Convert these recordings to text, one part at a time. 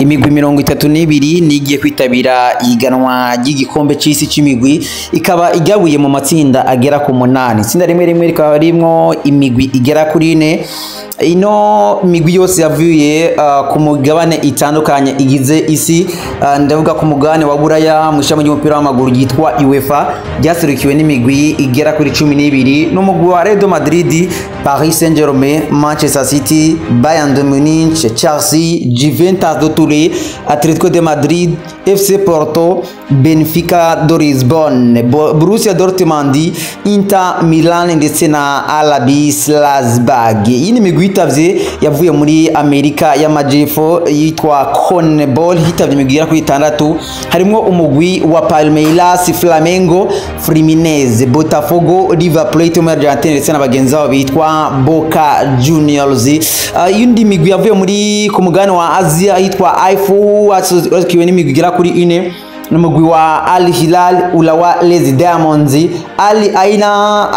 Imigwi 32 nigiye kwitabira iganwa ry'igikombe c'isi c'imigwi, ikaba igabuye mu matsinda agera ku 8. Itsinda rimwe rimwe rikaba rimwo imigwi igera kuri 4. Ino migwi yose yavuye ku mugabane itandukanye igize isi. Ndavuga ku mugabane wa Buraya mu ishami ry'umupira w'amaguru ryitwa UEFA, ryaserukiwe n'imigwi igera kuri 12, n'umugwi wa Real Madrid, Paris Saint-Germain, Manchester City, Bayern de Munich, Chelsea, Juventus de Turin, Atletico de Madrid, FC Porto, Benfica de Lisbonne, Borussia Dortmund, Inter Milan ndetse na RB Salzburg. Iyi ni imigwi yitavye yavuye muri Amerika y'Amajepfo yitwa CONMEBOL. Hitavye imigwi igera kuri 6, harimwo umugwi wa Palmeiras, Flamengo, Fluminense, Botafogo, River Plate muri Argentine ndetse na bagenzi babo bitwa Boca Juniors. Iyindi migwi yavuye muri ku mugabane wa Asia yitwa AIFU, wakiwe n'imigwi igera kuri 4, n'umugwi wa Al Hilal, Urawa Red Diamonds, Al Ain,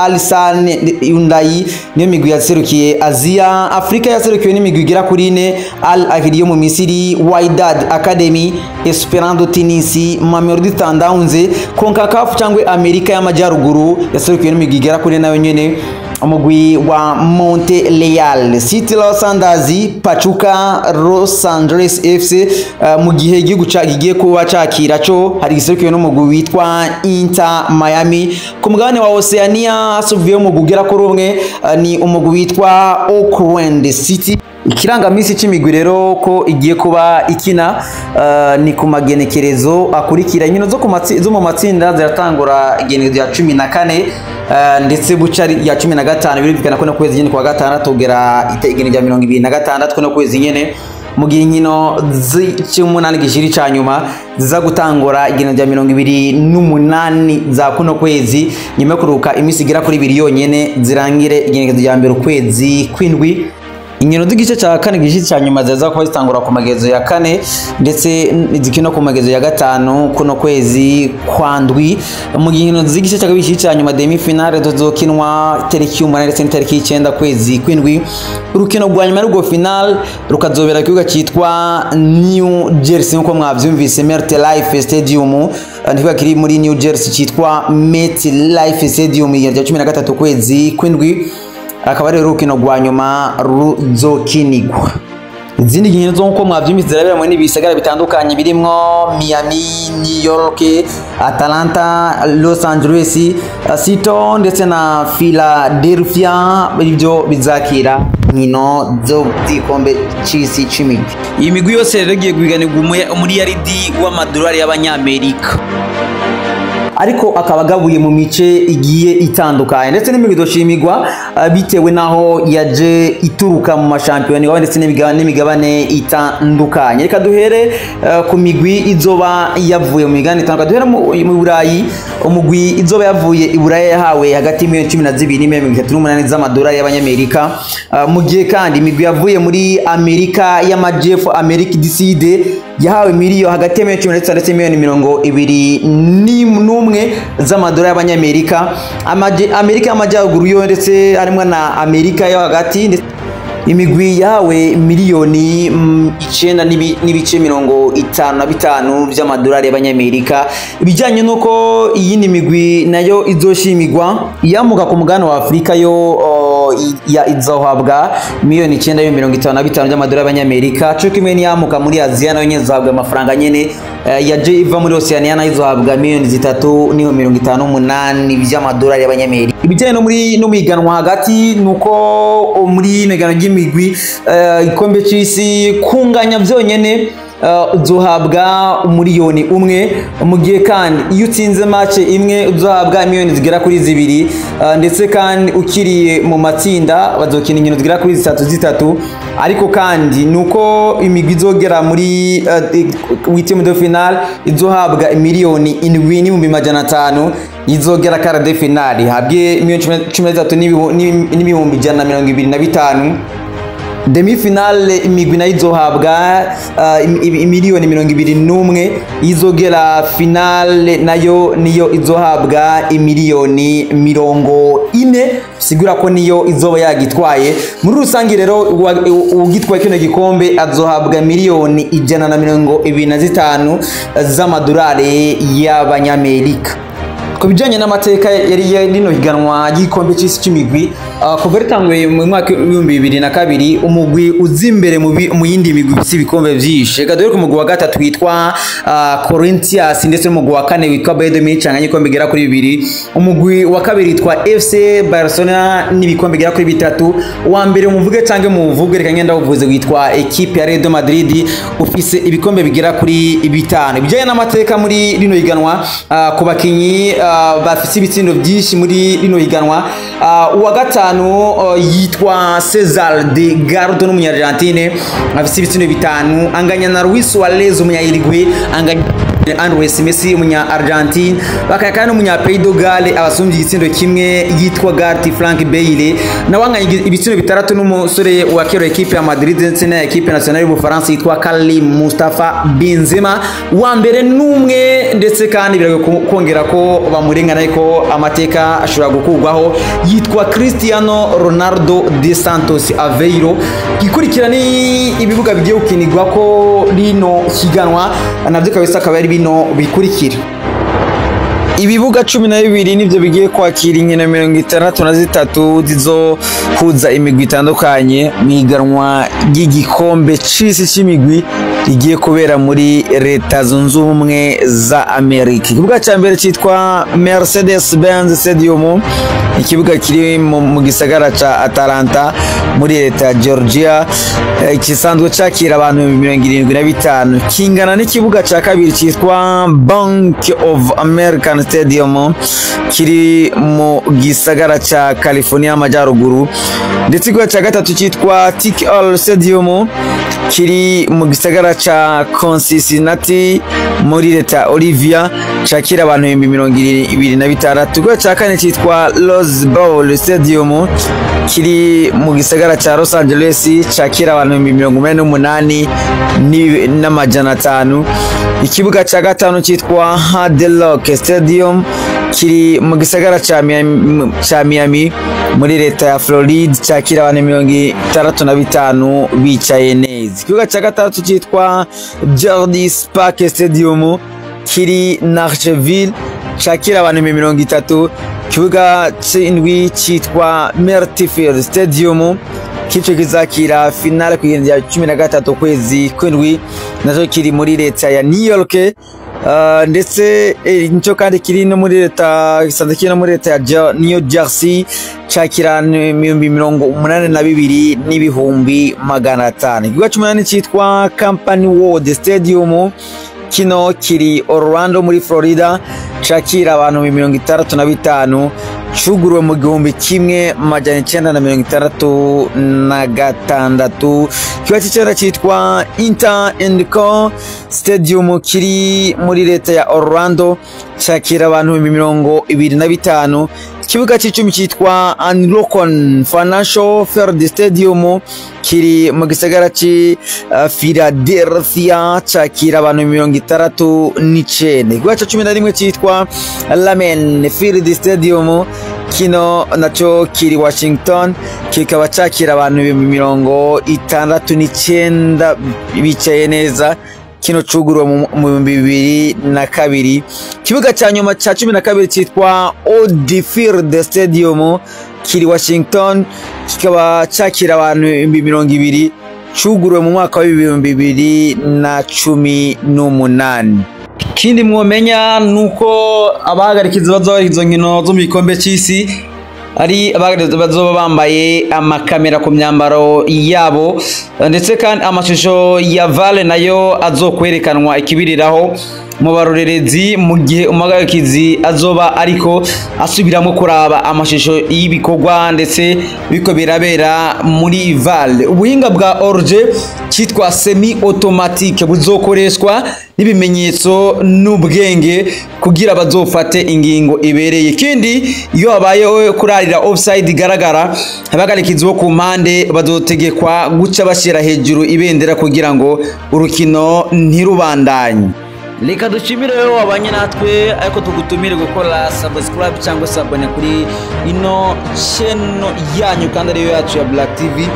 Ulsan Hyundai, niyo migwi yaserukiye Asia. Afrika yaserukiwe n'imigwi igera kuri 4, Al Ahly yo mu Misiri, Wydad Academy, Esperance de Tunis, Mamelodi Sundowns. CONCACAF cyangwa Amerika y'Amajyaruguru yaserukiwe n'imigwi igera kuri nayo nyene, umugwi wa Montreal City, Los Angeles, Pachuca, Los Angeles FC. Mu gihe igihugu kigiye kuba cakira co hari giserukiwe n'umugwi witwa Inter Miami. Ku mugabane wa Oceania hasubiyeho umugwi ugera kuri umwe, ni umugwi witwa Auckland City. Ikirangamisi c'imigwi rero ko igiye kuba ikina ni ku magenekerezo akurikira. Inkino zo mu matsinda ziratangura igenekerezo ya 14, ndetse buca ya 15. Birumvikana ko no kwezi nyene kwa gatandatu kugera igenekerezo rya 26 no kwezi nyene, mu gihe inkino z'umunani gishiri ca nyuma ziza gutangura igenekerezo rya 28 za kuno kwezi, nyuma yo kuruhuka iminsi igera kuri 2 yonyene, zirangire igenekerezo rya 1 ukwezi kw'indwi. Inkino z'igice cya kane gice cya nyuma ziza kuba zitangura ku magezo ya 4 ndetse zikino ku magezo ya 5 kuno kwezi kwa ndwi, mu gihe inkino z'igice cya kabiri cya nyuma, demi finale, zizokinwa tariki 8 ndetse n'itariki 9 kwezi kw'indwi. Urukino rwa nyuma rwo final rukazobera ku kibuga cyitwa New Jersey, nkuko mwavyumvise, MetLife Stadium, ntikibuga kiri muri New Jersey cyitwa MetLife Stadium, igihe rya 13 kwezi kw'indwi akaba ari urukino rwa nyuma ruzokinigwa. Izindi nkino zo, nkuko mwavyumvise, zirabera muri bisagara bitandukanye birimwo Miami, New York, Atlanta, Los Angeles, Seattle ndetse na Philadelphia, ibyo bizakira nkino zo z'igikombe c'isi c'imigwi. Iyi migwi yose rero igiye guhiganirwa umuriyaridi w'amadolari y'abanyamerika, ariko akaba agabuye mu mice igiye itandukanye, ndetse n'imigwi idoshimirwa bitewe n'aho yaje ituruka mu mashampiyona iwabo ndetse n'imigabane itandukanye. Reka duhere ku migwi izoba yavuye mu migabane itandukanye. Duhere mu Burayi. Umugwi izoba yavuye i Buraya yahawe hagati y'imiliyoni 12 n'imiliyoni 38 z'amadolari y'abanyamerika. Mu gihe kandi imigwi yavuye muri Amerika y'Amajepfo, Amerika du Sud, yahawe miliyo hagati ya miliyoni 15 ndetse miliyoni 21 z'amadolari y'abanyamerika. Amerika y'Amajyaruguru yo ndetse harimo na Amerika yo hagati, imigwi yahawe miliyoni 9 n'ibice 55 by'amadolari y'abanyamerika. Ibijyanye n'uko iyindi migwi nayo izoshimirwa, iyamuka ku mugabane wa Afurika yo izohabwa miliyoni 9 55 by'amadolari y'abanyamerika, cyo kimwe n'iyamuka muri Aziya nayo nyene izohabwa amafaranga nyene. Yaje iva muri Oceania nayo izohabwa miliyoni 3 n'iyo 58 by'amadolari y'abanyamerika. Ibijyanye no muri no miganwa hagati, nuko muri ino higanwa ry'imigwi, igikombe c'isi, kunganya byonyene uzohabwa 1 miliyoni, mu gihe kandi iyo utsinze match imwe uzohabwa miliyoni zigera kuri 2. Ndetse kandi ukiriye mu matsinda bazokina inkino zigera kuri zitatu zitatu, ariko kandi nuko imigwi izogera muri huitième de finale izohabwa 7,5 miliyoni, izogera quart de finale ihabwe miliyoni 13 n'ibihumbi 125. Demi finale imigwi nayo izohabwa miliyoni 21, izogera finale nayo niyo izohabwa imiliyoni 40, sigura ko niyo izoba yagitwaye. Muri rusange rero ugitwaye kino gikombe azohabwa miliyoni 125 z'amadolari y'abanyamerika. Ku bijyanye n'amateka yari rino higanwa ry'igikombe cy'isi cy'imigwi, kuva ritanguye mu mwaka w'2002, umugwi uza imbere mu yindi migwi ifise ibikombe vyinshi, reka duhere ku mugwi wa gatatu witwa Corinthians, ndetse n'umugwi wa kane witwa Bayern Munich anganya ibikombe bigera kuri bibiri. Umugwi wa kabiri witwa FC Barcelona n'ibikombe bigera kuri bitatu. Uwa mbere muvuge canke muvuge, reka ngenda uvuze, witwa equipe ya Real Madrid, ufise ibikombe bigera kuri bitanu. Ibijyanye n'amateka muri rino higanwa, ku bakinyi bafise ibitsindo byinshi muri rino higanwa, uwa gatanu yitwa Cesar de Gardo n'umunya-Argentine, afise ibitsindo bitanu, anganya na Luis Suarez umunya-Uruguay, anganya Andres Messi umunya Argentine, bakaya kandi n'umunya Pays de Galles abasumbye igitsindo kimwe yitwa Gareth Frank Bale, nawe anganya ibitsindo bitandatu n'umusore wa kero equipe ya Madrid ndetse na equipe nationale y'Ubufaransa yitwa Karim Mustafa Benzema. Wa mbere n'umwe, ndetse kandi biragoye kongera ko bamurengana, ariko amateka ashobora gukurwaho, yitwa Cristiano Ronaldo de Santos Aveiro. Ikurikira ni ibibuga bigiye gukinirwa ko rino higanwa, navyo kabisa akaba ari bino bikurikira. Ibibuga 12 nivyo bigiye kwakira inkino 63 zizohuza imigwi itandukanye mu higanwa ry'igikombe c'isi c'imigwi rigiye kubera muri Leta Zunze Ubumwe za Amerika. Ikibuga ca mbere citwa Mercedes Benz Stadium, ikibuga kiri mu gisagara ca Atlanta muri leta ya Georgia, gisanzwe cakira abantu 75,000, kingana n'ikibuga ca kabiri citwa Bank of American Stadium kiri mu gisagara ca California y'Amajyaruguru, ndetse ikibuga ca gatatu citwa TQL Stadium kiri mu gisagara ca Cincinnati muri leta ya Olivia, cakira abantu 26,000. Ikibuga ca kane citwa Rose Bowl Stadium kiri mu gisagara ca Los Angeles, cakira abantu 88,500. Ikibuga ca gatanu citwa Hard Rock Stadium kiri mu gisagara ca Miami muri leta ya Floride, cakira abantu 65,000 bicaye neza. Ikibuga ca gatandatu citwa Georges Park Stadium kiri Nashville, cakira abantu 30,000. Ikibuga c'indwi citwa Mertfield Stadium, kico kizakira finale ku ya 13 kwezi kw'indwi, naco kiri muri leta ya New York. Ndetse nico kandi kiri no muri leta, gisanzwe kiri no muri leta ya New Jersey, cakira 82,500,000. Ikibuga c'umunani citwa Company World Stadium, kino kiri Orlando muri Florida, cakira abantu 65,000, cuguruwe mu 1966. Ikibuga c'icenda citwa Inter&Co Stadium kiri muri leta ya Orlando, cakira abantu 25,000. Ikibuga c'icumi citwa Unlockon Financial Field Stadium kiri mu gisagara ci Philadelphia, cakira abantu 69. Ikibuga ca 11 citwa Lamen Field Stadium, kino naco kiri Washington, kikaba cakira abantu 69,000 bicaye neza, kino cuguruwe mu 2002. Ikibuga ca nyuma ca 12 citwa Old Field Stadium kiri Washington, kikaba cakira abantu 20,000, cuguruwe mu mwaka wa 2018. Ikindi mwomenya nuko abahagarikizi bazoba izo nkino zo mu gikombe c'isi ari abahagarikizi bazoba bambaye amakamera ku myambaro yabo, ndetse kandi amashusho ya VAR nayo azokwerekanwa ikibiriraho. mu barorerezi mu gihe umuhagarikizi azoba ariko asubiramo kuraba amashusho y'ibikorwa ndetse biko birabera muri VAR. Ubuhinga bwa hors-jeu cyitwa semi automatique buzokoreshwa n'ibimenyetso n'ubwenge kugira bazofate ingingo ibereye. Ikindi, iyo habayeho kurarira offside igaragara, abahagarikizi bo ku mpande bazotegekwa guca bashyira hejuru ibendera kugira ngo urukino ntirubandanye. Reka dushimire wowe wabanye natwe, ariko tugutumire gukora subscribe cyangwa se abone kuri ino channel yanyu kandi ariyo yacu ya Black TV.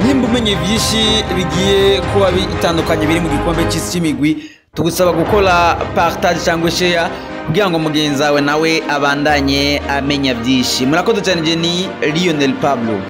Nimba umenye byinshi bigiye kuba bitandukanye biri mu gikombe cy'isi cy'imigwi, tugusaba gukora partage cyangwa share kugira ngo mugenzi wawe nawe abandanye amenya byinshi. Murakoze cyane. Ni Lionel Pablo.